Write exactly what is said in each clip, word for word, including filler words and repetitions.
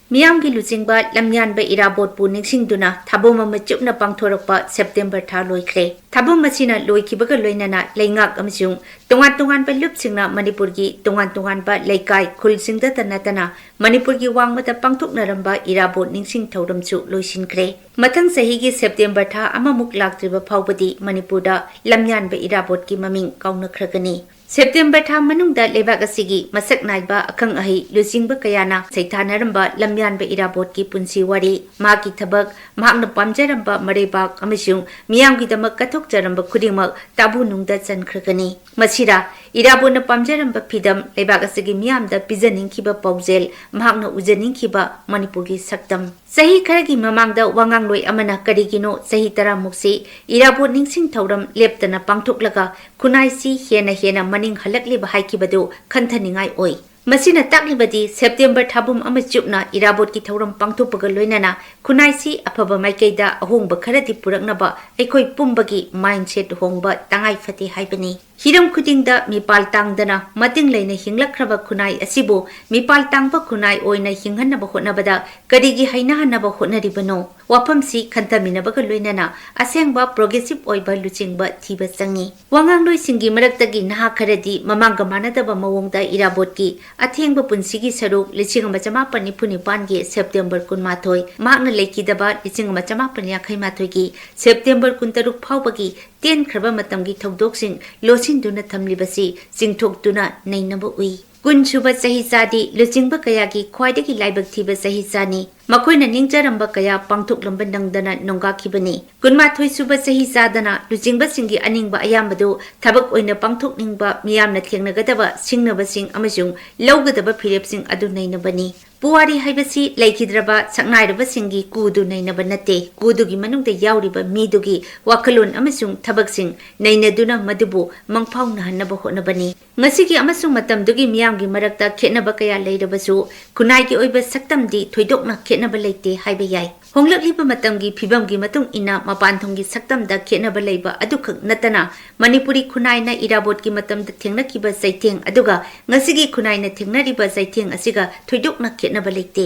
ꯃꯤꯌꯥꯝꯒꯤ ꯂꯨꯆꯤꯡꯕ ꯂꯝꯌꯥꯟꯕ ꯏꯔꯥꯕꯣꯠꯄꯨ ꯅꯤꯡꯁꯤꯡꯗꯨꯅ ꯊꯥꯕꯨꯝ ꯑꯃ ꯆꯨꯞꯅ ꯄꯥꯡꯊꯣꯔꯛꯄ ꯁꯦꯞꯇꯦꯝꯕꯔ ꯊꯥ ꯂꯣꯏꯈ꯭ꯔꯦ꯫ ꯊꯥꯕꯨꯝ ꯑꯁꯤꯅ ꯂꯣꯏꯈꯤꯕꯒ ꯂꯣꯏꯅꯅ ꯂꯩꯉꯥꯛ ꯑꯃꯁꯨꯡ ꯇꯣꯉꯥꯟ ꯇꯣꯉꯥꯟꯕ ꯂꯨꯞꯁꯤꯡꯅ ꯃꯅꯤꯄꯨꯔꯒꯤ ꯇꯣꯉꯥꯟ ꯇꯣꯉꯥꯟꯕ ꯂꯩꯀꯥꯏ, ꯈꯨꯜꯁꯤꯡꯗꯇ ꯅꯠꯇꯅ ꯃꯅꯤꯄꯨꯔꯒꯤ ꯋꯥꯡꯃꯗ ꯄꯥꯡꯊꯣꯛꯅꯔꯝꯕ ꯏꯔꯥꯕꯣꯠ ꯅꯤꯡꯁꯤꯡ ꯊꯧꯔꯝꯁꯨ ꯂꯣꯏꯁꯤꯟꯈ꯭ꯔꯦ꯫ ꯃꯊꯪ ꯆꯍꯤꯒꯤ ꯁꯦꯞꯇꯦꯝꯕꯔ ꯊꯥ ꯑꯃꯃꯨꯛ ꯂꯥꯛꯇ꯭ꯔꯤꯕ ꯐꯥꯎꯕꯗꯤ ꯃꯅꯤꯄꯨꯔꯗ ꯂꯝꯌꯥꯟꯕ ꯏꯔꯥꯕꯣꯠꯀꯤ ꯃꯃꯤꯡ ꯀꯥꯎꯅꯈ꯭ꯔꯒꯅꯤ꯫ ꯁꯦꯞꯇꯦꯝꯕꯔ ꯊꯥ ꯃꯅꯨꯡꯗ ꯂꯩꯕꯥꯛ ꯑꯁꯤꯒꯤ ꯃꯁꯛ ꯅꯥꯏꯕ ꯑꯈꯪ ꯑꯍꯩ ꯂꯨꯆꯤꯡꯕ ꯀꯌꯥꯅ ꯁꯩꯊꯥꯅꯔꯝꯕ ꯂꯝꯌꯥꯟꯕ ꯏꯔꯥꯕꯣꯠꯀꯤ ꯄꯨꯟꯁꯤ ꯋꯥꯔꯤ, ꯃꯍꯥꯛꯀꯤ ꯊꯕꯛ, ꯃꯍꯥꯛꯅ ꯄꯥꯝꯖꯔꯝꯕ ꯃꯔꯩꯕꯥꯛ ꯑꯃꯁꯨꯡ ꯃꯤꯌꯥꯝꯒꯤꯗꯃꯛ ꯀꯠꯊꯣꯛꯆꯔꯝꯕ ꯈꯨꯗꯤꯡꯃꯛ ꯇꯥꯕꯨ ꯅꯨꯡꯗ ꯆꯟꯈ꯭ꯔꯒꯅꯤ꯫ ꯃꯁꯤꯗ ꯏꯔꯥꯕꯣꯠꯅ ꯄꯥꯝꯖꯔꯝꯕ ꯐꯤꯗꯝ, ꯂꯩꯕꯥꯛ ꯑꯁꯤꯒꯤ ꯃꯤꯌꯥꯝꯗ ꯄꯤꯖꯅꯤꯡꯈꯤꯕ ꯄꯥꯎꯖꯦꯜ, ꯃꯍꯥꯛꯅ ꯎꯖꯅꯤꯡꯈꯤꯕ ꯃꯅꯤꯄꯨꯔꯒꯤ ꯁꯛꯇꯝ꯫ ꯆꯍꯤ ꯈꯔꯒꯤ ꯃꯃꯥꯡꯗ ꯋꯥꯉꯥꯡꯂꯣꯏ ꯑꯃꯅ ꯀꯔꯤꯒꯤꯅꯣ ꯆꯍꯤ ꯇꯔꯥꯃꯨꯛꯁꯤ ꯏꯔꯥꯕꯣꯠ ꯅꯤꯡꯁꯤꯡ ꯊꯧꯔꯝ ꯂꯦꯞꯇꯅ ꯄꯥꯡꯊꯣꯛꯂꯒ ꯈꯨꯟꯅꯥꯏꯁꯤ ꯍꯦꯟꯅ ꯍꯦꯟꯅ ꯃꯅꯤꯡ ꯍꯜꯂꯛꯂꯤꯕ ꯍꯥꯏꯈꯤꯕꯗꯨ ꯈꯟꯊꯅꯤꯡꯉꯥꯏ ꯑꯣꯏ꯫ ꯃꯁꯤꯅ ꯇꯥꯛꯂꯤꯕꯗꯤ ꯁꯦꯞꯇꯦꯝꯕꯔ ꯊꯥꯕꯨꯝ ꯑꯃ ꯆꯨꯞꯅ ꯏꯔꯥꯕꯣꯠꯀꯤ ꯊꯧꯔꯝ ꯄꯥꯡꯊꯣꯛꯄꯒ ꯂꯣꯏꯅꯅ ꯈꯨꯟꯅꯥꯏꯁꯤ ꯑꯐꯕ ꯃꯥꯏꯀꯩꯗ ꯑꯍꯣꯡꯕ ꯈꯔꯗꯤ ꯄꯨꯔꯛꯅꯕ ꯑꯩꯈꯣꯏ ꯄꯨꯝꯕꯒꯤ mindset ꯍꯣꯡꯕ ꯇꯉꯥꯏ ꯐꯗꯦ ꯍꯥꯏꯕꯅꯤ꯫ ꯍꯤꯔꯝ ꯈꯨꯗꯤꯡꯗ ꯃꯤꯄꯥꯜ ꯇꯥꯡꯗꯅ ꯃꯇꯤꯡ ꯂꯩꯅ ꯍꯤꯡꯂꯛꯈ꯭ꯔꯕ ꯈꯨꯟꯅꯥꯏ ꯑꯁꯤꯕꯨ ꯃꯤꯄꯥꯜ ꯇꯥꯡꯕ ꯈꯨꯟꯅꯥꯏ ꯑꯣꯏꯅ ꯍꯤꯡꯍꯟꯅꯕ ꯍꯣꯠꯅꯕꯗ ꯀꯔꯤꯒꯤ ꯍꯩꯅꯍꯟꯅꯕ ꯍꯣꯠꯅꯔꯤꯕꯅꯣ? ꯋꯥꯐꯝꯁꯤ ꯈꯟꯊꯃꯤꯟꯅꯕꯒ ꯂꯣꯏꯅꯅ ꯑꯁꯦꯡꯕ progressive ꯑꯣꯏꯕ ꯂꯨꯆꯤꯡꯕ ꯊꯤꯕ ꯆꯪꯏ꯫ ꯋꯥꯉꯥꯡꯂꯣꯏꯁꯤꯡꯒꯤ ꯃꯔꯛꯇꯒꯤ ꯅꯍꯥ ꯈꯔꯗꯤ ꯃꯃꯥꯡꯒ ꯃꯥꯟꯅꯗꯕ ꯃꯑꯣꯡꯗ ꯏꯔꯥꯕꯣꯠꯀꯤ ꯑꯊꯦꯡꯕ ꯄꯨꯟꯁꯤꯒꯤ ꯁꯔꯨꯛ ꯂꯤꯁꯤꯡ ꯑꯃ ꯆꯃꯥꯄꯟ ꯅꯤꯐꯨ ꯅꯤꯄꯥꯟꯒꯤ ꯁꯦꯞꯇꯦꯝꯕꯔ ꯀꯨꯟꯃꯥꯊꯣꯏ, ꯃꯍꯥꯛꯅ ꯂꯩꯈꯤꯗꯕ ꯂꯤꯁꯤꯡ ꯑꯃ ꯆꯃꯥꯄꯟ ꯌꯥꯡꯈꯩ ꯃꯥꯊꯣꯏꯒꯤ ꯁꯦꯞꯇꯦꯝꯕꯔ ꯀꯨꯟꯇꯔꯨꯛ ꯐꯥꯎꯕꯒꯤ ꯇꯦꯟꯈ꯭ꯔꯕ ꯃꯇꯝꯒꯤ ꯊꯧꯗꯣꯛꯁꯤꯡ ꯂꯣꯠꯁꯤꯟꯗꯨꯅ ꯊꯝꯂꯤꯕꯁꯤ ꯆꯤꯡꯊꯣꯛꯇꯨꯅ ꯅꯩꯅꯕ ꯎꯏ꯫ ꯀꯨꯟ ꯁꯨꯕ ꯆꯍꯤ ꯆꯥꯗꯤ ꯂꯨꯆꯤꯡꯕ ꯀꯌꯥꯒꯤ ꯈ꯭ꯋꯥꯏꯗꯒꯤ ꯂꯥꯏꯕꯛ ꯊꯤꯕ ꯆꯍꯤ ꯆꯥꯅꯤ꯫ ꯃꯈꯣꯏꯅ ꯅꯤꯡꯖꯔꯝꯕ ꯀꯌꯥ ꯄꯥꯡꯊꯣꯛꯂꯝꯕ ꯅꯪꯗꯅ ꯅꯣꯡꯒꯥꯈꯤꯕꯅꯤ꯫ ꯀꯨꯟꯃꯥꯊꯣꯏ ꯁꯨꯕ ꯆꯍꯤ ꯆꯥꯗꯅ ꯂꯨꯆꯤꯡꯕꯁꯤꯡꯒꯤ ꯑꯅꯤꯡꯕ ꯑꯌꯥꯝꯕꯗꯨ ꯊꯕꯛ ꯑꯣꯏꯅ ꯄꯥꯡꯊꯣꯛꯅꯤꯡꯕ, ꯃꯤꯌꯥꯝꯅ ꯊꯦꯡꯅꯒꯗꯕ ꯁꯤꯡꯅꯕꯁꯤꯡ ꯑꯃꯁꯨꯡ ꯂꯧꯒꯗꯕ ꯐꯤꯔꯦꯞꯁꯤꯡ ꯑꯗꯨ ꯅꯩꯅꯕꯅꯤ꯫ ꯄꯨꯋꯥꯔꯤ ꯍꯥꯏꯕꯁꯤ ꯂꯩꯈꯤꯗ꯭ꯔꯕ ꯁꯛꯅꯥꯏꯔꯕꯁꯤꯡꯒꯤ ꯀꯨꯗꯨ ꯅꯩꯅꯕ ꯅꯠꯇꯦ, ꯀꯨꯗꯨꯒꯤ ꯃꯅꯨꯡꯗ ꯌꯥꯎꯔꯤꯕ ꯃꯤꯗꯨꯒꯤ ꯋꯥꯈꯜꯂꯣꯟ ꯑꯃꯁꯨꯡ ꯊꯕꯛꯁꯤꯡ ꯅꯩꯅꯗꯨꯅ ꯃꯗꯨꯕꯨ ꯃꯪꯐꯥꯎꯅꯍꯟꯅꯕ ꯍꯣꯠꯅꯕꯅꯤ꯫ ꯉꯁꯤꯒꯤ ꯑꯃꯁꯨꯡ ꯃꯇꯝꯗꯨꯒꯤ ꯃꯤꯌꯥꯝꯒꯤ ꯃꯔꯛꯇ ꯈꯦꯠꯅꯕ ꯀꯌꯥ ꯂꯩꯔꯕꯁꯨ, ꯈꯨꯟꯅꯥꯏꯒꯤ ꯑꯣꯏꯕ ꯁꯛꯇꯝꯗꯤ ꯊꯣꯏꯗꯣꯛꯅ ꯈꯦꯠꯅꯕ ꯂꯩꯇꯦ ꯍꯥꯏꯕ ꯌꯥꯏ꯫ ꯍꯣꯡꯂꯛꯂꯤꯕ ꯃꯇꯝꯒꯤ ꯐꯤꯕꯝꯒꯤ ꯃꯇꯨꯡ ꯏꯟꯅ ꯃꯄꯥꯟꯊꯣꯡꯒꯤ ꯁꯛꯇꯝꯗ ꯈꯦꯠꯅꯕ ꯂꯩꯕ ꯑꯗꯨꯈꯛ ꯅꯠꯇꯅ, ꯃꯅꯤꯄꯨꯔꯤ ꯈꯨꯟꯅꯥꯏꯅ ꯏꯔꯥꯕꯣꯠꯀꯤ ꯃꯇꯝꯗ ꯊꯦꯡꯅꯈꯤꯕ ꯆꯩꯊꯦꯡ ꯑꯗꯨꯒ ꯉꯁꯤꯒꯤ ꯈꯨꯟꯅꯥꯏꯅ ꯊꯦꯡꯅꯔꯤꯕ ꯆꯩꯊꯦꯡ ꯑꯁꯤꯒ ꯊꯣꯏꯗꯣꯛꯅ ꯈꯦꯠꯅꯕ ꯂꯩꯇꯦ꯫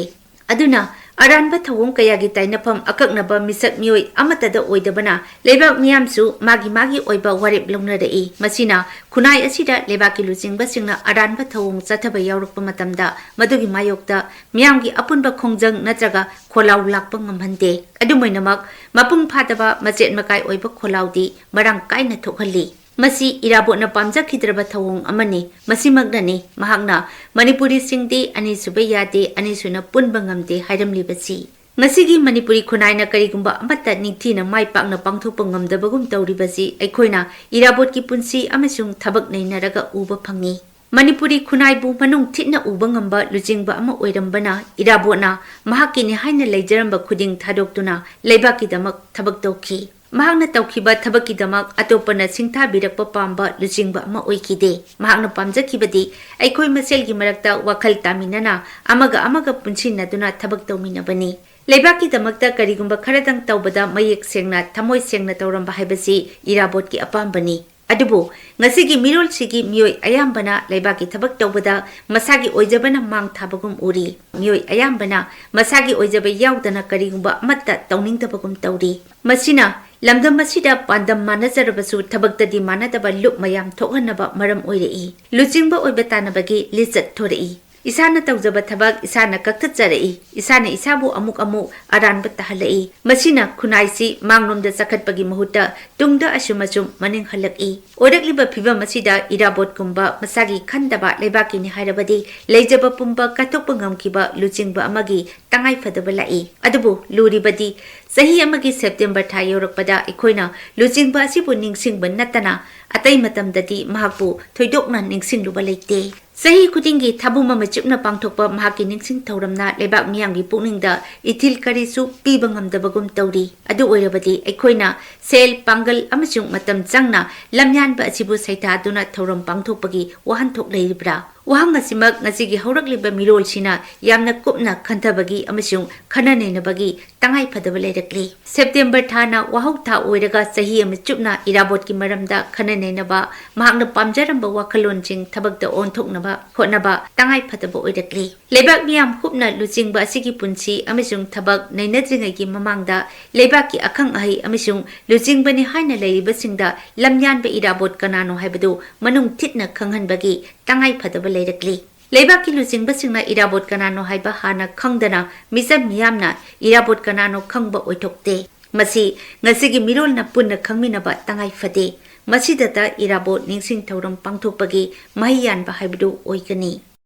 ꯑꯗꯨꯅ ꯑꯔꯥꯟꯕ ꯊꯧꯑꯣꯡ ꯀꯌꯥꯒꯤ ꯇꯥꯏꯅꯐꯝ ꯑꯀꯛꯅꯕ ꯃꯤꯁꯛ ꯃꯤꯑꯣꯏ ꯑꯃꯠꯇꯗ ꯑꯣꯏꯗꯕꯅ ꯂꯩꯕꯥꯛ ꯃꯤꯌꯥꯝꯁꯨ ꯃꯥꯒꯤ ꯃꯥꯒꯤ ꯑꯣꯏꯕ ꯋꯥꯔꯦꯞ ꯂꯧꯅꯔꯛꯏ꯫ ꯃꯁꯤꯅ ꯈꯨꯟꯅꯥꯏ ꯑꯁꯤꯗ ꯂꯩꯕꯥꯛꯀꯤ ꯂꯨꯆꯤꯡꯕꯁꯤꯡꯅ ꯑꯔꯥꯟꯕ ꯊꯧꯑꯣꯡ ꯆꯠꯊꯕ ꯌꯥꯎꯔꯛꯄ ꯃꯇꯝꯗ ꯃꯗꯨꯒꯤ ꯃꯥꯌꯣꯛꯇ ꯃꯤꯌꯥꯝꯒꯤ ꯑꯄꯨꯟꯕ ꯈꯣꯡꯖꯪ ꯅꯠꯇ꯭ꯔꯒ ꯈꯣꯜꯂꯥꯎ ꯂꯥꯛꯄ ꯉꯝꯍꯟꯗꯦ꯫ ꯑꯗꯨꯝ ꯑꯣꯏꯅꯃꯛ, ꯃꯄꯨꯡ ꯐꯥꯗꯕ ꯃꯆꯦꯠ ꯃꯀꯥꯏ ꯑꯣꯏꯕ ꯈꯣꯜꯂꯥꯎꯗꯤ ꯃꯔꯥꯡ ꯀꯥꯏꯅ ꯊꯣꯛꯍꯜꯂꯤ꯫ ꯃꯁꯤ ꯏꯔꯥꯕꯣꯠꯅ ꯄꯥꯝꯖꯈꯤꯗ꯭ꯔꯕ ꯊꯧꯑꯣꯡ ꯑꯃꯅꯤ꯫ ꯃꯁꯤꯃꯛꯅꯅꯤ ꯃꯍꯥꯛꯅ "ꯃꯅꯤꯄꯨꯔꯤꯁꯤꯡꯗꯤ ꯑꯅꯤꯁꯨꯕ ꯌꯥꯗꯦ, ꯑꯅꯤꯁꯨꯅ ꯄꯨꯟꯕ ꯉꯝꯗꯦ" ꯍꯥꯏꯔꯝꯂꯤꯕꯁꯤ꯫ ꯉꯁꯤꯒꯤ ꯃꯅꯤꯄꯨꯔꯤ ꯈꯨꯟꯅꯥꯏꯅ ꯀꯔꯤꯒꯨꯝꯕ ꯑꯃꯠꯇ ꯅꯤꯡꯊꯤꯅ ꯃꯥꯏ ꯄꯥꯛꯅ ꯄꯥꯡꯊꯣꯛꯄ ꯉꯝꯗꯕꯒꯨꯝ ꯇꯧꯔꯤꯕꯁꯤ ꯑꯩꯈꯣꯏꯅ ꯏꯔꯥꯕꯣꯠꯀꯤ ꯄꯨꯟꯁꯤ ꯑꯃꯁꯨꯡ ꯊꯕꯛ ꯅꯩꯅꯔꯒ ꯎꯕ ꯐꯪꯏ꯫ ꯃꯅꯤꯄꯨꯔꯤ ꯈꯨꯟꯅꯥꯏꯕꯨ ꯃꯅꯨꯡ ꯊꯤꯠꯅ ꯎꯕ ꯉꯝꯕ ꯂꯨꯆꯤꯡꯕ ꯑꯃ ꯑꯣꯏꯔꯝꯕꯅ ꯏꯔꯥꯕꯣꯠꯅ ꯃꯍꯥꯛꯀꯤꯅꯤ ꯍꯥꯏꯅ ꯂꯩꯖꯔꯝꯕ ꯈꯨꯗꯤꯡ ꯊꯥꯗꯣꯛꯇꯨꯅ ꯂꯩꯕꯥꯛꯀꯤꯗꯃꯛ ꯊꯕꯛ ꯇꯧꯈꯤ꯫ ꯃꯍꯥꯛꯅ ꯇꯧꯈꯤꯕ ꯊꯕꯛꯀꯤꯗꯃꯛ ꯑꯇꯣꯞꯄꯅ ꯁꯤꯡꯊꯥꯕꯤꯔꯛꯄ ꯄꯥꯝꯕ ꯂꯨꯆꯤꯡꯕ ꯑꯃ ꯑꯣꯏꯈꯤꯗꯦ꯫ ꯃꯍꯥꯛꯅ ꯄꯥꯝꯖꯈꯤꯕꯗꯤ ꯑꯩꯈꯣꯏ ꯃꯁꯦꯜꯒꯤ ꯃꯔꯛꯇ ꯋꯥꯈꯜ ꯇꯥꯃꯤꯟꯅꯅ ꯑꯃꯒ ꯑꯃꯒ ꯄꯨꯟꯁꯤꯟꯅꯗꯨꯅ ꯊꯕꯛ ꯇꯧꯃꯤꯟꯅꯕꯅꯤ꯫ ꯂꯩꯕꯥꯛꯀꯤꯗꯃꯛꯇ ꯀꯔꯤꯒꯨꯝꯕ ꯈꯔꯗꯪ ꯇꯧꯕꯗ ꯃꯌꯦꯛ ꯁꯦꯡꯅ, ꯊꯃꯣꯏ ꯁꯦꯡꯅ ꯇꯧꯔꯝꯕ ꯍꯥꯏꯕꯁꯤ ꯏꯔꯥꯕꯣꯠꯀꯤ ꯑꯄꯥꯝꯕꯅꯤ꯫ ꯑꯗꯨꯕꯨ ꯉꯁꯤꯒꯤ ꯃꯤꯔꯣꯜꯁꯤꯒꯤ ꯃꯤꯑꯣꯏ ꯑꯌꯥꯝꯕꯅ ꯂꯩꯕꯥꯛꯀꯤ ꯊꯕꯛ ꯇꯧꯕꯗ ꯃꯁꯥꯒꯤ ꯑꯣꯏꯖꯕꯅ ꯃꯥꯡ ꯊꯥꯕꯒꯨꯝ ꯎꯔꯤ꯫ ꯃꯤꯑꯣꯏ ꯑꯌꯥꯝꯕꯅ ꯃꯁꯥꯒꯤ ꯑꯣꯏꯖꯕ ꯌꯥꯎꯗꯅ ꯀꯔꯤꯒꯨꯝꯕ ꯑꯃꯠꯇ ꯇꯧꯅꯤꯡꯗꯕꯒꯨꯝ ꯇꯧꯔꯤ꯫ ꯃꯁꯤꯅ ꯂꯝꯗꯝ ꯑꯁꯤꯗ ꯄꯥꯟꯗꯝ ꯃꯥꯟꯅꯖꯔꯕꯁꯨ ꯊꯕꯛꯇꯗꯤ ꯃꯥꯟꯅꯗꯕ ꯂꯨꯞ ꯃꯌꯥꯝ ꯊꯣꯛꯍꯟꯅꯕ ꯃꯔꯝ ꯑꯣꯏꯔꯛꯏ꯫ ꯂꯨꯆꯤꯡꯕ ꯑꯣꯏꯕ ꯇꯥꯟꯅꯕꯒꯤ ꯂꯤꯆꯠ ꯊꯣꯔꯛꯏ꯫ ꯏꯁꯥꯅ ꯇꯧꯖꯕ ꯊꯕꯛ ꯏꯁꯥꯅ ꯀꯛꯊꯠꯆꯔꯛꯏ꯫ ꯏꯁꯥꯅ ꯏꯁꯥꯕꯨ ꯑꯃꯨꯛ ꯑꯃꯨꯛ ꯑꯔꯥꯟꯕ ꯇꯥꯍꯜꯂꯛꯏ꯫ ꯃꯁꯤꯅ ꯈꯨꯟꯅꯥꯏꯁꯤ ꯃꯥꯡꯂꯣꯝꯗ ꯆꯈꯠꯄꯒꯤ ꯃꯍꯨꯠꯇ ꯇꯨꯡꯗ ꯑꯁꯨꯝ ꯑꯁꯨꯝ ꯃꯅꯤꯡ ꯍꯜꯂꯛꯏ꯫ ꯑꯣꯏꯔꯛꯂꯤꯕ ꯐꯤꯕꯝ ꯑꯁꯤꯗ ꯏꯔꯥꯕꯣꯠꯀꯨꯝꯕ ꯃꯁꯥꯒꯤ ꯈꯟꯗꯕ ꯂꯩꯕꯥꯛꯀꯤꯅꯤ ꯍꯥꯏꯔꯕꯗꯤ ꯂꯩꯖꯕ ꯄꯨꯝꯕ ꯀꯠꯊꯣꯛꯄ ꯉꯝꯈꯤꯕ ꯂꯨꯆꯤꯡꯕ ꯑꯃꯒꯤ ꯇꯉꯥꯏꯐꯗꯕ ꯂꯥꯛꯏ꯫ ꯑꯗꯨꯕꯨ ꯂꯨꯔꯤꯕꯗꯤ ꯆꯍꯤ ꯑꯃꯒꯤ ꯁꯦꯞꯇꯦꯝꯕꯔ ꯊꯥ ꯌꯧꯔꯛꯄꯗ ꯑꯩꯈꯣꯏꯅ ꯂꯨꯆꯤꯡꯕ ꯑꯁꯤꯕꯨ ꯅꯤꯡꯁꯤꯡꯕ ꯅꯠꯇꯅ ꯑꯇꯩ ꯃꯇꯝꯗꯗꯤ ꯃꯍꯥꯛꯄꯨ ꯊꯣꯏꯗꯣꯛꯅ ꯅꯤꯡꯁꯤꯡꯂꯨꯕ ꯂꯩꯇꯦ꯫ ꯆꯍꯤ ꯈꯨꯗꯤꯡꯒꯤ ꯊꯥꯕꯨꯝ ꯑꯃ ꯆꯨꯞꯅ ꯄꯥꯡꯊꯣꯛꯄ ꯃꯍꯥꯛꯀꯤ ꯅꯤꯡꯁꯤꯡ ꯊꯧꯔꯝꯅ ꯂꯩꯕꯥꯛ ꯃꯤꯌꯥꯝꯒꯤ ꯄꯨꯛꯅꯤꯡꯗ ꯏꯊꯤꯜ ꯀꯔꯤꯁꯨ ꯄꯤꯕ ꯉꯝꯗꯕꯒꯨꯝ ꯇꯧꯔꯤ꯫ ꯑꯗꯨ ꯑꯣꯏꯔꯕꯗꯤ ꯑꯩꯈꯣꯏꯅ ꯁꯦꯜ, ꯄꯥꯡꯒꯜ ꯑꯃꯁꯨꯡ ꯃꯇꯝ ꯆꯪꯅ ꯂꯝꯌꯥꯟꯕ ꯑꯁꯤꯕꯨ ꯁꯩꯊꯥꯗꯨꯅ ꯊꯧꯔꯝ ꯄꯥꯡꯊꯣꯛꯄꯒꯤ ꯋꯥꯍꯟꯊꯣꯛ ꯂꯩꯔꯤꯕ꯭ꯔꯥ? ꯋꯥꯍꯪ ꯑꯁꯤꯃꯛ ꯉꯁꯤꯒꯤ ꯍꯧꯔꯛꯂꯤꯕ ꯃꯤꯔꯣꯜꯁꯤꯅ ꯌꯥꯝꯅ ꯀꯨꯞꯅ ꯈꯟꯊꯕꯒꯤ ꯑꯃꯁꯨꯡ ꯈꯟꯅ ꯅꯩꯅꯕꯒꯤ ꯇꯉꯥꯏ ꯐꯗꯕ ꯂꯩꯔꯛꯂꯤ꯫ ꯁꯦꯞꯇꯦꯝꯕꯔ ꯊꯥꯅ ꯋꯥꯍꯧ ꯊꯥ ꯑꯣꯏꯔꯒ ꯆꯍꯤ ꯑꯃ ꯆꯨꯞꯅ ꯏꯔꯥꯕꯣꯠꯀꯤ ꯃꯔꯝꯗ ꯈꯟꯅ ꯅꯩꯅꯕ, ꯃꯍꯥꯛꯅ ꯄꯥꯝꯖꯔꯝꯕ ꯋꯥꯈꯜꯂꯣꯟꯁꯤꯡ ꯊꯕꯛꯇ ꯑꯣꯟꯊꯣꯛꯅꯕ ꯍꯣꯠꯅꯕ ꯇꯉꯥꯏ ꯐꯗꯕ ꯑꯣꯏꯔꯛꯂꯤ꯫ ꯂꯩꯕꯥꯛ ꯃꯤꯌꯥꯝ ꯍꯨꯞꯅ ꯂꯨꯆꯤꯡꯕ ꯑꯁꯤꯒꯤ ꯄꯨꯟꯁꯤ ꯑꯃꯁꯨꯡ ꯊꯕꯛ ꯅꯩꯅꯗ꯭ꯔꯤꯉꯩꯒꯤ ꯃꯃꯥꯡꯗ ꯂꯩꯕꯥꯛꯀꯤ ꯑꯈꯪ ꯑꯍꯩ ꯑꯃꯁꯨꯡ ꯂꯨꯆꯤꯡꯕꯅꯤ ꯍꯥꯏꯅ ꯂꯩꯔꯤꯕꯁꯤꯡꯗ ꯂꯝꯌꯥꯟꯕ ꯏꯔꯥꯕꯣꯠ ꯀꯅꯥꯅꯣ ꯍꯥꯏꯕꯗꯨ ꯃꯅꯨꯡ ꯊꯤꯠꯅ ꯈꯪꯍꯟꯕꯒꯤ ꯇꯉꯥꯏ ꯐꯗꯕ ꯂꯩꯔꯛꯂꯤ꯫ ꯂꯩꯕꯥꯛꯀꯤ ꯂꯨꯆꯤꯡꯕꯁꯤꯡꯅ ꯏꯔꯥꯕꯣꯠ ꯀꯅꯥꯅꯣ ꯍꯥꯏꯕ ꯍꯥꯟꯅ ꯈꯪꯗꯅ ꯃꯤꯆꯝ ꯃꯤꯌꯥꯝꯅ ꯏꯔꯥꯕꯣꯠ ꯀꯅꯥꯅꯣ ꯈꯪꯕ ꯑꯣꯏꯊꯣꯛꯇꯦ꯫ ꯃꯁꯤ ꯉꯁꯤꯒꯤ ꯃꯤꯔꯣꯜꯅ ꯄꯨꯟꯅ ꯈꯪꯃꯤꯟꯅꯕ ꯇꯉꯥꯏ ꯐꯗꯦ꯫ ꯃꯁꯤꯗꯇ ꯏꯔꯥꯕꯣꯠ ꯅꯤꯡꯁꯤꯡ ꯊꯧꯔꯝ ꯄꯥꯡꯊꯣꯛꯄꯒꯤ ꯃꯍꯩ ꯌꯥꯟꯕ ꯍꯥꯏꯕꯗꯨ ꯑꯣꯏꯒꯅꯤ꯫